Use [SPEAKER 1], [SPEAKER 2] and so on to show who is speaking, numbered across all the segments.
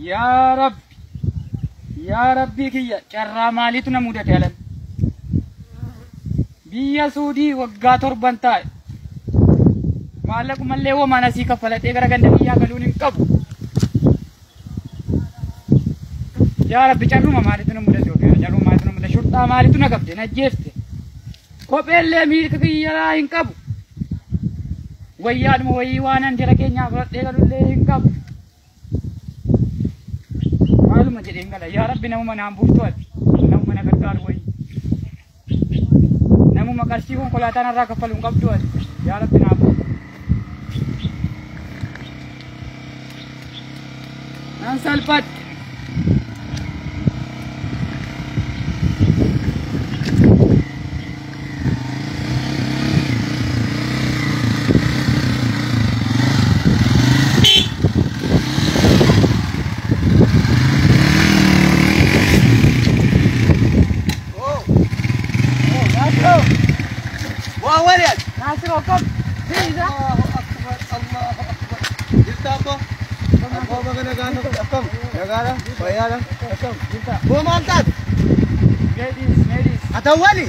[SPEAKER 1] Yaa Rabbi, yaa Rabbii kiyya, carraa maaliitu na mudate alan? Biyya Suudii waggaa 7 taa'e. Maallaqumallee homaan asii kaffaladhee gara ganda biyyaa galuun hin qabu. Yaa Rabbi, carruma maaliitu na mudate yookiin carruma maaliitu na mudate? Shurxaa maaliitu na qabde? Na ajjeefte. Kopheellee miilka kiyyaraa hin qabu. Wayyaadhuma wayii waan an jara keenyaa fudhadhee galullee hin qabu. Maaluma jedheen gala. Yaa Rabbi, namuma naan buuftu ati. Namuma na gargaaru wayii. Namuma qarshii konkolaataa narraa kaffalu hin qabdu ati. Yaa Rabbi, naa buufu. Nan salphadhe.
[SPEAKER 2] Waa waliyaat.
[SPEAKER 1] Naasir, akkam? Fiiza.
[SPEAKER 2] Allahu akbar, Allahu akbar. Jirta abbo? Abboo, baga nagaan dhufte. Akkam? Nagaadha? Fayyaadha? Akkam?
[SPEAKER 1] Jirta.
[SPEAKER 2] Boo, maal taate?
[SPEAKER 1] Meedis, meedis.
[SPEAKER 2] Ati awwali?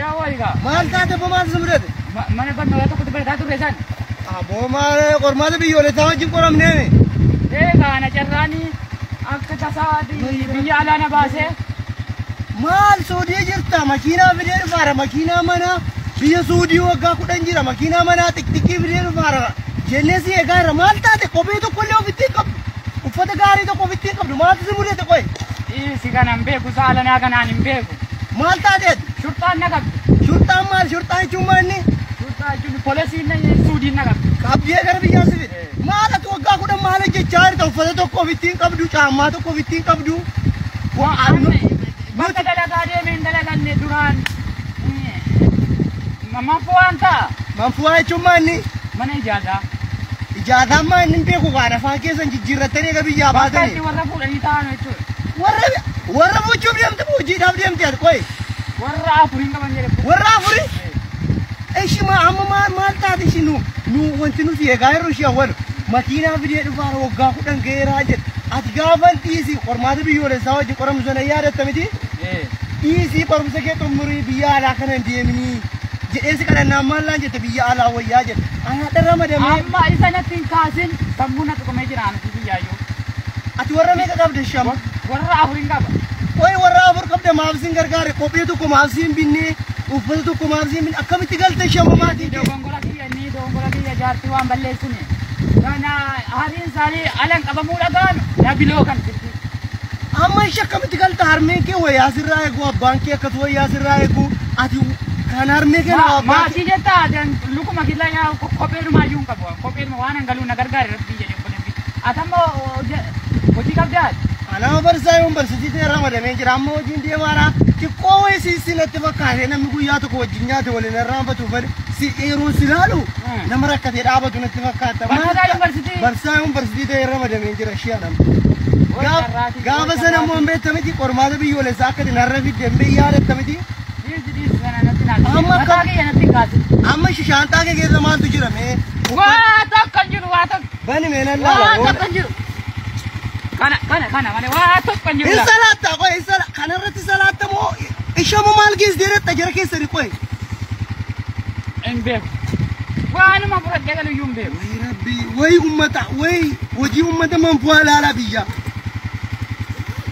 [SPEAKER 1] Yaa waligaa.
[SPEAKER 2] Maal taate boo, maal si mudate?
[SPEAKER 1] Mana barnootaa tokkotti barataa turre san.
[SPEAKER 2] Aboo, maal qormaata biyyoolessaa wajjin qoramneemi?
[SPEAKER 1] Eegaa na carraanii akka tasaa biyya alaa na baasee.
[SPEAKER 2] Maal Suudii jirta? Makiinaa fidee dhufaara. Makiinaa manaa biyya Suudii waggaa 10 jira. Makiinaa manaa xixiqqii fidee dhufaara. Jennee si eegaa irra maal taate? Kophee tokkollee ofitti hin qabdu. Uffata gaarii tokko ofitti hin qabdu. Maaltu si mudate qoy?
[SPEAKER 1] Dhiisi, kana hin beeku, saalanaa kanaan hin beeku.
[SPEAKER 2] Maal taate ati?
[SPEAKER 1] Shurxaan na qabdi.
[SPEAKER 2] Shurxaan maal? Shurxaa jechuun maal inni?
[SPEAKER 1] Shurxaa jechuun poolisiin na Suudiin na qabdi.
[SPEAKER 2] Qabdee gara biyyaa si fide. Maal ati waggaa 10 maal hojjechaa jirta? Uffata tokko ofitti hin qabdu, caammaa tokko ofitti hin qabdu.
[SPEAKER 1] Bakka dalagaa deemee hin dalaganne duraan. Manfu'aan ta'a.
[SPEAKER 2] Manfu'aa jechuun maal inni?
[SPEAKER 1] Mana ijaazaa.
[SPEAKER 2] Ijaazaan maal inni hin beeku, waan afaan keessan jijjiirrattanii egaa biyyaa
[SPEAKER 1] Bakka
[SPEAKER 2] baatanii.
[SPEAKER 1] itti warra fuudhanii taa'an jechuudha.
[SPEAKER 2] Warra fuuchuuf deemte moo hojiidhaaf deemte ati qoy?
[SPEAKER 1] Warra afuriin qaban jedhe.
[SPEAKER 2] Warra afuri? Ishi ma amma maal maal taate ishi nu wanti nuti eegaa jirru ishee awwalu. Makiinaa fidee dhufaara waggaa 10 ga'eeraa jedhe. Ati gaafan dhiisii qormaata biyyoolessaa wajjin qoramnu sana yaadatta miti? Dhiisii barumsa kee xumurii biyya alaa kana hin deeminii. Jedhee si kadhannaan maal naan jette? Biyya alaa wayyaa jedhe. Ana hadha ramadamee.
[SPEAKER 1] Amma isa natti hin kaasin, sammuu na tuqamee jira anti biyyaayyuu.
[SPEAKER 2] Ati warra meeqa qabda shama?
[SPEAKER 1] Warra afuriin qaba.
[SPEAKER 2] Qoy, warra afur qabda, maaf sin gargaare? Kophee tokko maaf sin binnee? Uffata tokko maaf sin binne? Akkamitti galte shama maatii kee?
[SPEAKER 1] Dogongora kiyya inni dogongora kiyya jaartii waan balleessine. Kana hariin isaanii alan qabamuu dhagaan na biloo kan sitti.
[SPEAKER 2] Amma ishee akkamitti galta? Harmeen kee wayyaa sirraa eegu, abbaan kee akkas wayyaa sirraa eegu, ati kan harmee kee nama abbaa kee.
[SPEAKER 1] Maatii jettaa lukuma killa yaa kopheedhuma iyyuu hin qabu. Kopheedhuma waan hangaluu na gargaare rabbii jedhee obboleessi. Ati amma hojii qabdaa?
[SPEAKER 2] Anama barsaa yuunivarsiitii ta'e ramadamee jira. Amma hojiin deemaadha. Xiqqoo wayii si natti fakkaate, namni guyyaa tokko wajjin nyaate waliin irraanfatu malee si yeroo si ilaalu nama rakkatee dhaabatu natti fakkaata.
[SPEAKER 1] Barsiisaa yuunivarsiitii?
[SPEAKER 2] Barsiisaa yuunivarsiitii ta'e ramadamee jira ishee anam.
[SPEAKER 1] Carraatii,
[SPEAKER 2] Gaafa sana immoo hin beekta miti, qormaata biyyoolessaa akka itti narra fidde hin yaadatta miti.
[SPEAKER 1] Dhiisi, dhiisi, sana natti naaf.
[SPEAKER 2] Amma
[SPEAKER 1] Mataa kiyya natti hin kaasin.
[SPEAKER 2] Amma shaanxaa kee keessa maaltu jira mee?
[SPEAKER 1] Waa tokko hin jiru, waa tokko.
[SPEAKER 2] Bani mee nan
[SPEAKER 1] Waa
[SPEAKER 2] laala.
[SPEAKER 1] tokko hin jiru. Kana kana kana malee waa tokko hin jiru.
[SPEAKER 2] Hin salaatta qoy, hin sala kanarratti salaatta moo ishamu maal geessitee dhaqxa jara keessanii qoy?
[SPEAKER 1] Hin beeku. Waanuma fudhadhee galu iyyuu hin beeku.
[SPEAKER 2] Wayi Rabbi, wayi ummata, wayi hojii ummata manfu'aa ilaalaa biyya.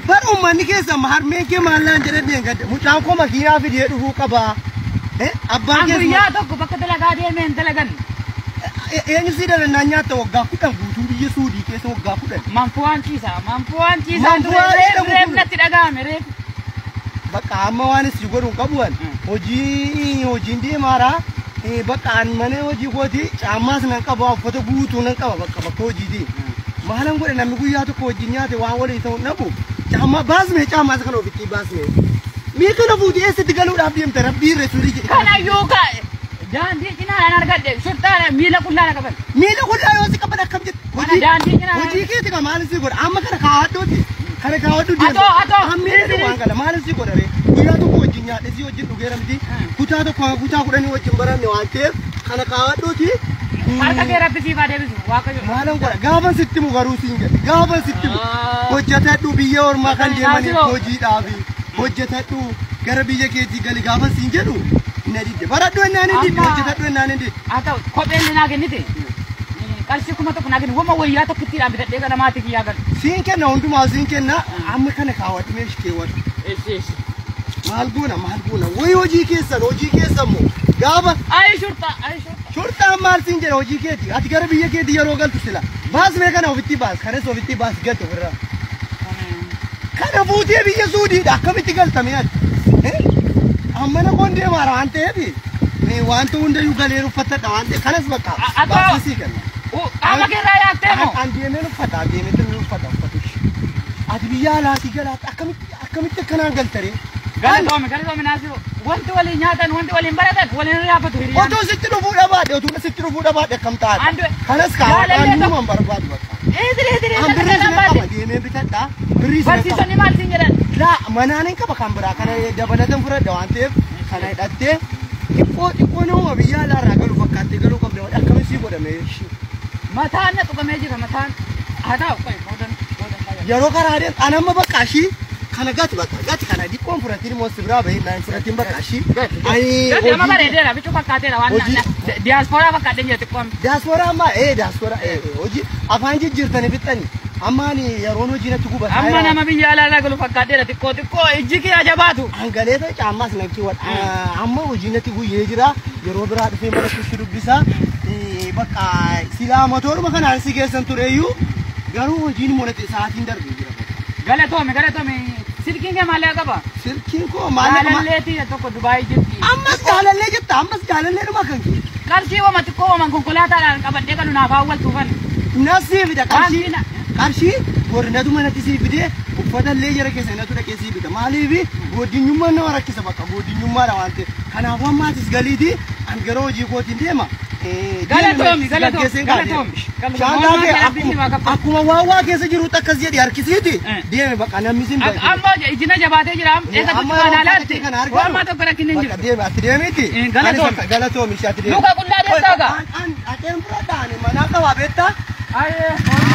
[SPEAKER 2] Bar ummanni keessa harmeen kee maal naan jedhan deengadde, mucaan koo makiinaa fidee dhufuu qaba. Abbaan
[SPEAKER 1] An
[SPEAKER 2] keessa
[SPEAKER 1] guyyaa tokko bakka dalagaa deemee hin dalagan.
[SPEAKER 2] Eenyu si dhalannaan nyaatta waggaa 10 guutuu biyya Suudii keessa waggaa 10?
[SPEAKER 1] Manfu'aan ciisa. Manfu'aan ciisa.
[SPEAKER 2] Manfu'aan
[SPEAKER 1] Reef
[SPEAKER 2] jedhamu
[SPEAKER 1] reef
[SPEAKER 2] kun.
[SPEAKER 1] Natti dhaga'ame reef.
[SPEAKER 2] Bakka amma waan si godhu hin qabu an. Hojii hojiin deemaara. Bakka an mana hojii kooti caammaas nan qaba, uffata guutuu nan qaba bakka bakka hojiiti. Maalan godhe, namni guyyaa tokko wajjin nyaate waan walii ta'u dhabu. Caammaa baasme, caammaas kana ofitti baasme. Mee kana fuutee eessatti galuudhaaf deemta, rabbii rasuulii jedhe?
[SPEAKER 1] Kanayyuu ka daandii cinaa an argadhe, shurxaan miila qullaa na qaban.
[SPEAKER 2] Miila qullaa yoo si qaban akkam jette?
[SPEAKER 1] Mana daandii cinaa.
[SPEAKER 2] Hojii keeti ka maal si godha? Amma kana kaawwadhuuti. Kana kaawwadhu deemta.
[SPEAKER 1] Atoo, atoo.
[SPEAKER 2] Amma waan kana maal si godha ree? Guyyaa tokko wajjin nyaadhe, si wajjin dhugeera miti. Kutaa tokko hanga kutaa 10 wajjin baranne waan ta'eef kana kaawwadhuuti.
[SPEAKER 1] Harka kee rabbi siif haa deebisu. Waaqayyo.
[SPEAKER 2] Maalan godha? Gaafan sitti mu garuu siin jedhe. Gaafan sitti mu. Hojjetadhu biyya ormaa kan deemaniif hojiidhaafi. Hojjetadhu gara biyya keetii gali gaafa siin jedhu na didde. Baradhu ennaan hin didde hojjetadhu ennaan hin didde.
[SPEAKER 1] Haa ta'u kopheen naa kennite. Qarshii 1000 naa kenni wama wayyaa tokkittiidhaan bitadhee gara maatii kiyyaa galu.
[SPEAKER 2] Siin kenna hundumaa siin kenna amma kana kaawwadhu meesh keewwadhu.
[SPEAKER 1] Eessi eessi.
[SPEAKER 2] Maal goona maal goona wayi hojii keessan moo gaafa.
[SPEAKER 1] Ayi shurxaa ayi shurxaa.
[SPEAKER 2] Shurxaan maal siin jedha hojii keeti ati gara biyya keetii yeroo galtu sila baas mee kana ofitti baas kanas ofitti baas gatu ofirraa. Kana fuutee biyya Suudiidha akkamitti galtame ati? Amma na koon deemaara waan ta'eef wanta hundayyuu galeen uffatadha waan ta'eef kanas bakka baasii sii kenna.
[SPEAKER 1] Qaama keerraa yaattee moo?
[SPEAKER 2] An deemeen uffata deemeen uffata uffatu. Ati biyya alaatii galaatti akkamitti akkanaan galtaree?
[SPEAKER 1] Galatoomi galatoomi Naasiroo wanti waliin nyaatan wanti waliin baratan waliin raafatu hiriyaan.
[SPEAKER 2] Otoo sitti dhufuu dhabaadhe otoo sitti dhufuu dhabaadhe akkam taate? Kanas kaawwadhaan nuuman barbaadu bakka.
[SPEAKER 1] Eedire
[SPEAKER 2] An birrii sana qaba deemee bitadha. Birrii sana qaba.
[SPEAKER 1] Barsiisonni maal siin jedhan?
[SPEAKER 2] Laa manaan hin qaba kan biraa kana dabalatan fudhadha waan ta'eef kana hidhattee xiqqoo xiqqoo nama biyya alaarraa galu fakkaattee galuu qabda akkamiin sii godhame?
[SPEAKER 1] Mataan na tuqamee jira mataan. Haa ta'u qoy boodan boodan.
[SPEAKER 2] Yeroo karaa deemu an amma bakka ishii kana gati bakka gati kana xiqqoon fudhatiin immoo si biraa bahee naan fudhatiin bakka ishii.
[SPEAKER 1] Gati amma bareedeera bichuu fakkaateera waan diyaaspooraa fakkaatee jira xiqqoon.
[SPEAKER 2] Diyaaspooraa amma diyaaspooraa hojii afaan jijjiirtanii fixxanii amma ani yeroon hojii natti gubata.
[SPEAKER 1] Amma nama biyya alaa galu fakkaateera xiqqoo xiqqoo ijji kee ajabaatu.
[SPEAKER 2] Hangaleeta caammaas nan kiwwadha amma hojii natti guyyee jira yeroo biraa dhufee mana keessa dubbisaa bakka silaa motoruma kanaan si geessan tureyyuu garuu hojiin immoo natti sa'aatiin darbee jira.
[SPEAKER 1] Galatoomi galatoomi silkiin kee maal qaba?
[SPEAKER 2] Silkiin koo maal qaba?
[SPEAKER 1] Jaalalleetii tokko Dubaayii jirti.
[SPEAKER 2] Ammas jaalallee jetta ammas jaalallee dhuma kan kee.
[SPEAKER 1] Qarshii wama xiqqoo waman konkolaataadhaan qabadhee galu naaf hawwaltuufan.
[SPEAKER 2] Nasii fida qarshii qarshii gornatu manatti sii fidee uffata illee jara keessa natu dhaqee sii bita maaliif goddinyummaan nama rakkisa bakka goddinyummaadha waan ta'eef kanaafuu ammaatis galiiti an gara hojii kootiin deema.
[SPEAKER 1] Galatoomi galatoomi galatoomi.
[SPEAKER 2] Shaantaa kee akkuma waan waa keessa jirutti akkas jedhi harkisiiti deeme bakka namni sin
[SPEAKER 1] beeku. Amma ijina jabaatee jira eessa tuttuqaan alaatti waan tokko rakkinni hin jiru.
[SPEAKER 2] Deeme ati deemiti.
[SPEAKER 1] Galatoomi
[SPEAKER 2] galatoomi ishee ati deemi.
[SPEAKER 1] Luka qullaa deessaa gaa.
[SPEAKER 2] An ateen fudhadha ani manaa qabaa beektaa.
[SPEAKER 1] Ayyee.